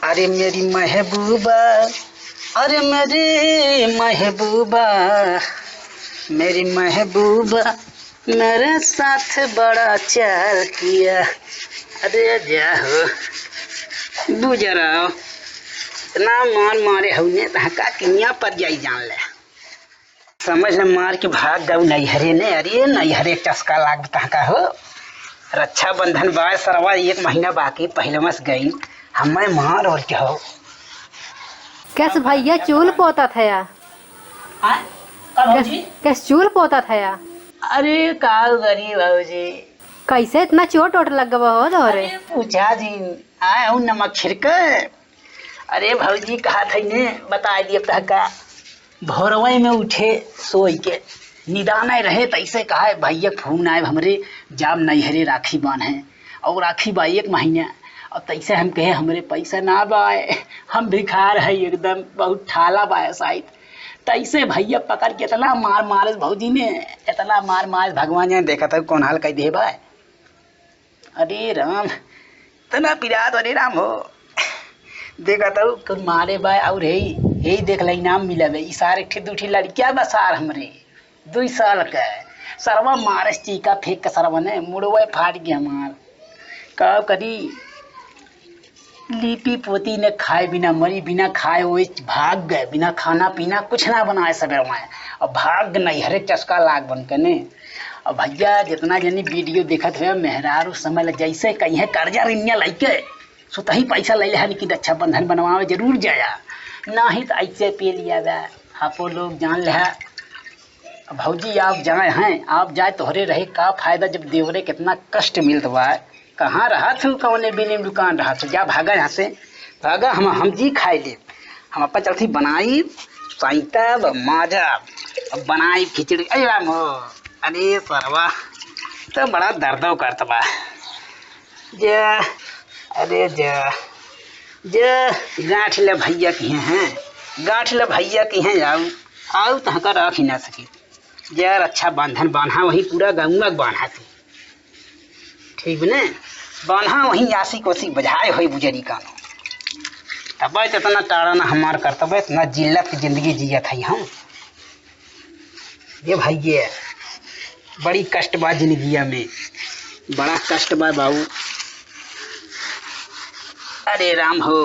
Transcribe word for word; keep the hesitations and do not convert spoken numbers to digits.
अरे मेरी महबूबा, अरे मेरी महबूबा, मेरी महबूबा, मेरे साथ बड़ा चाल किया। अरे जा हो, बुझ रहा हो, इतना मार मारे हऊ ने, तहका किनिया पर जाई जान ले। समझ ले, मार के भाग गऊ नैहरे ने। अरे नैहरे चस्का लाग तहका हो। रक्षाबंधन बा सरवा, एक महीना बाकी, पहिले मस गई, हमें मार और क्या हो। कैस भैया चूल पोता थया? आय? का भौजी? कैस चूल पोता थया? अरे का गरीब भौजी। कैसे इतना चोट ओट लग गवा हो तोहरे? अरे पूछा जी, आए हूँ नमक छिड़के। अरे भौजी कहा थई ने, बताइ दिए तहका। भोरवई में उठे सोई के, निदाने रहे, तैसे कहा भैया फोन आए हमरे, जाब नैहरे राखी बांधे। और राखी बा एक महीना, और तैसे हम कहे हमरे पैसा ना बाए, हम भिखार है एकदम, बहुत ठाला बाए साइत। तैसे भैया पकड़ के इतना मार मारे भौजी ने, इतना मार मारे, भगवान जाने देखत है कौन हाल कइ दे बाए। अरे राम, इतना पिरात, अरे राम हो। देखत हऊ, कुल मारे बा, और हेई, हेई देख ले, इनाम मिला बे। ई सारे एक ठे, दू ठे लड़किया बा सार हमरे, दुई साल के। सरवा मारस चीका फेंक के सरवा ने, मुड़वे फाट गया हमार। का करी, लीपी पोती ने खाए बिना मरी, बिना खाए ओए भाग गए, बिना खाना पीना कुछ ना बनाए सवेर में। अब भाग नैहरे चस्का लाग बन के ने। अब भैया जितना जनी वीडियो देखत हुए, मेहरारू समझ ले जैसे कहीं कर्जा रिनिया लइके सुतही पैसा ले ले है कि रक्षाबंधन बनवावे जरूर जाया, नाही तो ऐसे पे लिया बा। आपो लोग जान ले। अब भौजी आप जाए हैं, आप जाए तोहरे रहे का फायदा, जब देवरे कितना कष्ट मिलत बा। कहाँ रहत हूँ, कौने बिलिम दुकान रहत हूँ, जा भागा यहाँ से, भागा, हम, हम जी खाए ले, हम अपन चलती बनाई, साइता ब-, माजा, अब बनाई खिचड़ी, अरे राम हो, अरे सरवा, तो बड़ा दर्दो करत बा। जा, अरे जा, जा, गांठ ले भैया की हैं, गांठ ले भैया की हैं, आऊ, आऊ तहका राख ही ना सकी। जा, रक्षाबंधन बान्हा वही पूरा गौवा के बान्हा थी। ठीक बने? बान्हा वही आसी कोसी बजाए होई बुजरी कानो। तब इतना टाड़ा ना हमार कर, तब इतना जिल्लत की जिंदगी जियत है हम। ये भाई ये बड़ी कष्ट बा जिंदगिया में, बड़ा कष्ट बा बाबू। अरे राम हो,